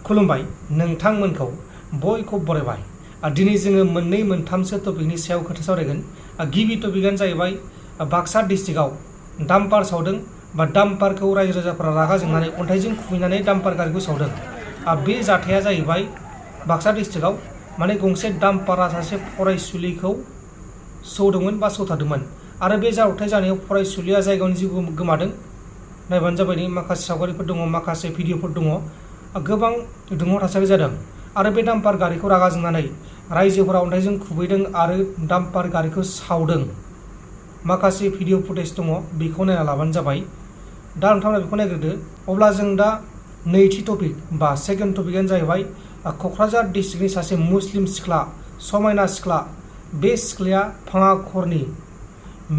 खुलुमबाय नोंथांमोनखौ बयखौबो बरायबाय। दिनै जोङो मोननै मोनथामसो टपिकनि सायाव खोथा सावरायगोन। गिबि टपिकआनो जाहैबाय बाक्सा डिस्ट्रिक्टआव डाम्पार सावदों बा डाम्पारखौ रायजो राजाफोरा रागा जोंनानै अन्थाइजों खुबैनानै डाम्पार गारिखौ सावदों। बे जाथाया जाहैबाय बाक्सा डिस्ट्रिक्टआव माने गंसे डाम्पारा सासे फरायसुलिखौ सौदोंमोन बा सौथारदोंमोन आरो बे जाब्रबथाय जानायाव फरायसुलिया जायगायावनो जिउ गोमादों। नायबानो जाबाय माखासे सावगारिफोर दङ, माखासे भिडिअफोर दङ। गोबां दुंहाव थासारि जादों आरो बे डाम्पार गारिखौ रागा जोंनानै रायजोफोरा अन्थाइजों खुबैदों आरो डाम्पार गारिखौ सावदों। माखासे भिडिअ फुटेज दङ, बेखौ नायना लाबानो जाबाय। दा नोंथांमोना बेखौ नायग्रोदो। अब्ला जों दा नैथि टपिक बा सेकेन्ड टपिकआनो जाहैबाय क'क्राझार डिस्ट्रिक्टनि सासे मुस्लिम सिख्ला, समायना सिख्ला। बे सिख्लाया भाङाखरनि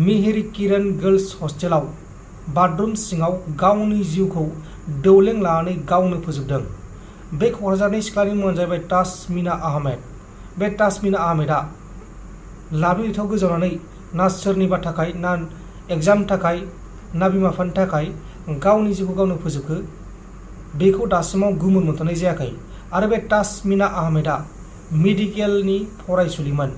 मिहिर किरण गार्लस हस्टेलाव बाथरुम सिङाव गावनि जिउखौ दौलें लानानै गावनो फोजोबदों। बे क'क्राझारनि सिख्लानि मुङानो जाहैबाय तासमिना आहमेद। बे तासमिना आहमेदा लाबोलिथाव गोजावनानै ना सोरनिबा थाखाय, ना एग्जामनि थाखाय, ना बिमा बिफानि थाखाय गावनि जिउखौ गावनो फोजोबखो, बेखौ दासिमाव गुमुर मोनथ'नाय जायाखै। आरो बे तासमिना आहमेदा मेडिकेलनि फरायसुलिमोन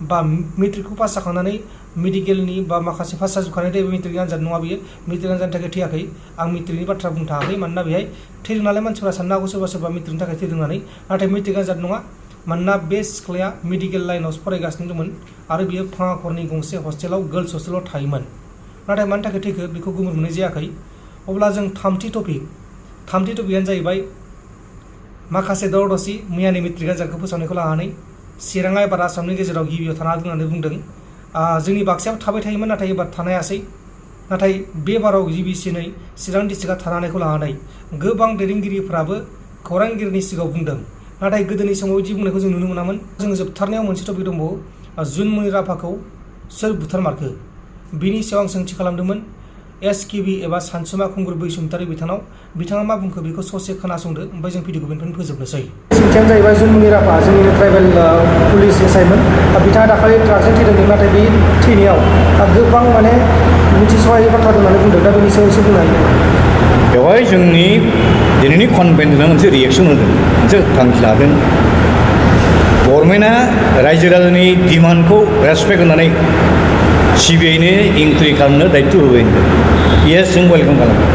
बा मेट्रिकखौ पास जाखांनानै मेडिकेलनि बा माखासे पास जाजोबखानाय बे मेट्रिक आनजाद नङा, बियो मेट्रिक आनजादनि थाखाय थैयाखै। आं मेट्रिकनि बाथ्रा बुंनो थाङाखै, मानोना बेहाय थैदों नालाय मानसिफोरा साननो हागौ सोरबा सोरबा मेट्रिकनि थाखाय थैदों होननानै, नाथाय मेट्रिक आनजाद नङा। मानोना बे सिख्लाया मेडिकेल लाइनावसो फरायगासिनो दंमोन आरो बियो भाङाखरनि गंसे हस्टेलाव, गार्लस हस्टेलाव थायोमोन। नाथाय मानि थाखाय थैखो बेखौ गुमुर मोननाय जायाखै। अब्ला जों थामथि टपिकआनो जाहैबाय माखासे दावराव दावसि मैयानि मेट्रिक आनजादखौ फोसावनायखौ लानानै चिराङा एबार आसामनि गेजेराव गिबियाव थानो हादों होननानै बुंदों। जोंनि बाक्सायाव थाबाय थायोमोन, नाथाय एबार थानो हायासै। नाथाय बे बाराव गिबिसिनै चिरां डिस्ट्रिक्टआ थानो हानायखौ लानानै गोबां दैदेनगिरिफ्राबो खौरांगिरिनि सिगाङाव बुंदों। नाथाय गोदोनि समाव बिदि बुंनायखौ जों नुनो मोनामोन। जों जोबथारनायाव मोनसे टपिक दंबावो, जुनमनि राभाखौ सोर बुथारमारखो, बिनि सायाव आं सोंथि खालामदोंमोन एसकेबि एबा सानसुमा खुंगुर बैसुमतारि बिथाङा मा बुंखो बेखौ ससे खोनासंदो, ओमफ्राय जों भिडिअखौ बेनिफ्रायनो फोजोबनोसै। सोंथियानो जाहैबाय जुनमनि राभा, जोंनि ट्राइबेल पुलिस एसआइमोन। बिथाङा दाखालि ट्राकजों थैदोंमोन, नाथाय बे थैनायाव गोबां माने मिथिसहायै बाथ्रा दं होननानै बुंदों। दा बेनि सायाव एसे बुंनो हायो। बेवहाय जोंनि दिनैनि कनभेन्सनाव मोनसे रिएक्सन होदों, मोनसे थांखि लादों। गभर्नमेन्टआ रायजो राजानि डिमान्डखौ रेसपेक्ट होनानै सिबिआइनो इनक्वायरि खालामनो दायित्व होबाय होनदों। इएस, जों वेलकाम खालामो।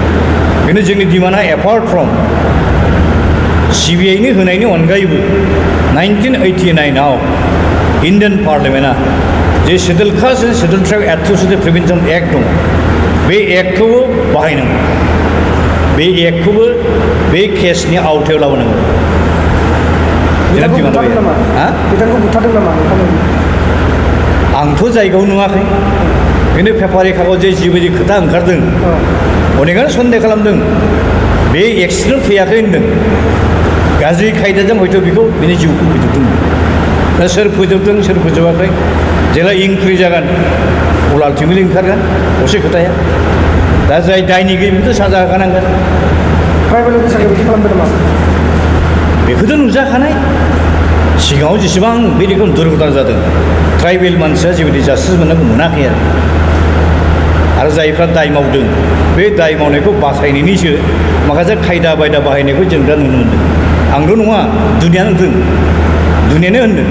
खिन्थु जोंनि डिमान्डआ एपार्ट फ्रम सिबिआइनो होनायनि अनगायैबो 1989आव इण्डियान पार्लियामेन्टआ जे schedule caste and schedule tribe atrocity prevention act दङ, बे एक्टखौबो बाहायनांगौ। बे एक्टखौबो बे केसनि आवथायाव लाबोनांगौ। बिथांखौ बुथारदों नामा? आंथ' जायगायाव नुवाखै, खिन्थु पेपारि कागजे जिबायदि खोथा ओंखारदों, अनेकानो सन्देह खालामदों बे एक्सिडेन्ट फैयाखै होनदों। गाज्रि खायदाजों हयथ' बेखौ बिनि जिउखौ फोजोबदों। दा सोर फोजोबदों सोर फोजोबाखै जेला इनक्वायरि जागोन अब्ला आल्टिमेटलि ओंखारगोन असे खोथाया। दा जाय दायनिगिरि बेखौथ' साजा होखानांगोन। ट्राइबेल अफिसारखौ बिदि खालामदों नामा? बेखौथ' नुजाखानाय। सिगाङाव जेसेबां बे रोखोम दुर्घटना जादों, ट्राइबेल मानसिया जेबायदि जास्टिस मोननांगौ मोनाखै आरो जायफ्रा दाय मावदों बे दाय मावनायखौ बासायनायनिसो माखासे खायदा बायदा बाहायनायखौ जों दा नुनो मोन्दों। आंल' नङा, दुनियानो होनदों।